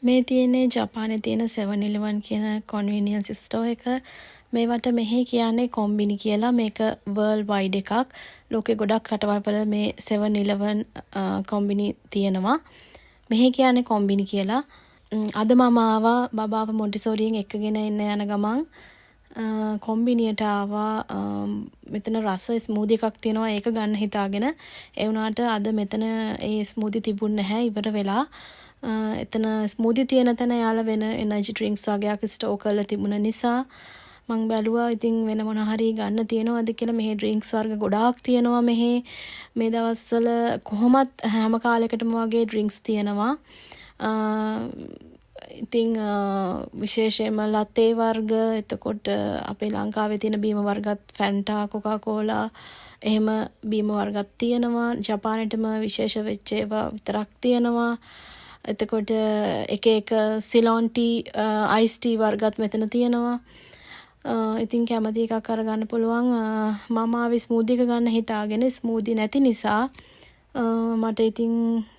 මේ තියෙන්නේ ජපානයේ තියෙන 7-Eleven කියන කොන්වීනියන්ස් ස්ටෝර් එක. මේවට මෙහි කියන්නේ කොම්බිනි කියලා. මේක වර්ල්ඩ් වයිඩ් එකක්. ලෝකෙ ගොඩක් රටවල් වල මේ 7-Eleven කොම්බිනි තියෙනවා. මෙහි කියන්නේ කොම්බිනි කියලා. අද මම ආවා බබාව මොන්ටිසෝරියෙන් එක්කගෙන එන්න යන ගමන් කොම්බිනියට ආවා. මෙතන රස ස්මූදි එකක් තියෙනවා, ඒක ගන්න හිතාගෙන. ඒ වුණාට අද මෙතන ඒ ස්මූදි තිබුණ නැහැ, ඉවර වෙලා. එතන ස්මූදි තියෙන තැන එයාලා වෙන එනර්ජි ඩ්‍රින්ක්ස් වගයක් ස්ටෝර් කරලා තිබුණ නිසා මං බැලුවා ඉතින් වෙන මොන හරි ගන්න තියෙනවද කියලා. මෙහෙ ඩ්‍රින්ක්ස් වර්ග ගොඩාක් තියෙනවා මෙහෙ. මේ දවස්වල කොහොමත් හැම කාලෙකටම වගේ ඩ්‍රින්ක්ස් තියෙනවා. ඉතින් විශේෂයෙන්ම ලතේ වර්ග, එතකොට අපේ ලංකාවේ තියෙන බීම වර්ගත්, ෆැන්ටා, කොකා කෝලා එහෙම බීම වර්ගත් තියෙනවා. ජපානෙටම විශේෂ වෙච්ච ඒවා විතරක් තියෙනවා. එතකොට එක එක සිලෝන් ටී, අයිස් ටී වර්ගත් මෙතන තියෙනවා. ඉතින් කැමති එකක් අරගන්න පුළුවන්. මම ආවේ ස්මූදි එක ගන්න හිතාගෙන. ස්මූදි නැති නිසා මට ඉතින්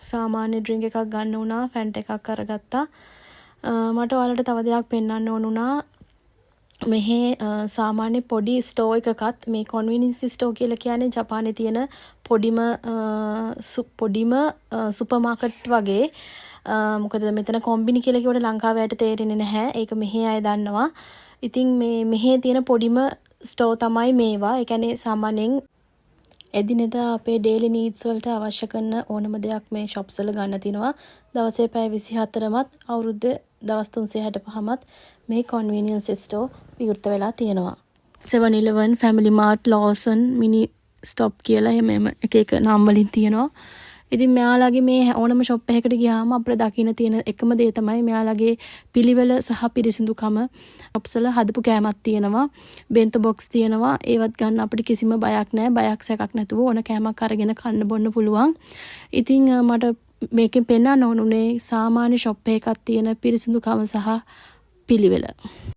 සාමාන්‍ය ඩ්‍රින්ක් එකක් ගන්න වුණා. ෆැන්ටා එකක් අරගත්තා. මට ඔයාලට තව දෙයක් පෙන්නන්න ඕන වුණා. මෙහෙ සාමාන්‍ය පොඩි ස්ටෝර් එකකත්, මේ කොන්වීනියන්ස් ස්ටෝර් කියලා කියන්නේ ජපානයේ තියෙන පොඩිම පොඩිම සුපර් මාකට් වගේ. මොකද මෙතන කොම්බිනි කියලා කිව්වට ලංකාවේ අයට තේරෙන්නේ නැහැ. ඒක මෙහෙ අය දන්නවා. ඉතින් මේ මෙහෙ තියෙන පොඩිම ස්ටෝර් තමයි මේවා. ඒ කියන්නේ සාමාන්‍යයෙන් එදිනෙදා අපේ ඩේලි නීඩ්ස් වලට අවශ්‍ය කරන ඕනම දෙයක් මේ ෂොප්ස් වල ගන්න තියෙනවා. දවසේ පැය 24මත් අවුරුද්දේ දවස් 365මත් මේ කොන්වීනියන්ස් ස්ටෝර් විවෘත වෙලා තියෙනවා. 7-Eleven, Family Mart, Lawson, Mini Stop කියලා එහෙම එහෙම එක එක නම් වලින් තියෙනවා. ඉතින් මෙයාලගේ මේ ඕනම ෂොප් එකකට ගියාම අපිට දකින්න තියෙන එකම දේ තමයි මෙයාලගේ පිළිවෙල සහ පිරිසිදුකම. ෂොප්ස් වල හදපු කෑමක් තියෙනවා. බෙන්තෝ බොක්ස් තියෙනවා. ඒවත් ගන්න අපිට කිසිම බයක් නෑ. බයක් සැකක් නැතුව ඕන කෑමක් අරගෙන කන්න බොන්න පුළුවන්. ඉතින් මට මේකෙන් පෙන්නන්න ඕන උනේ සාමාන්‍ය ෂොප් එකක් තියෙන පිරිසිදුකම සහ පිළිවෙල.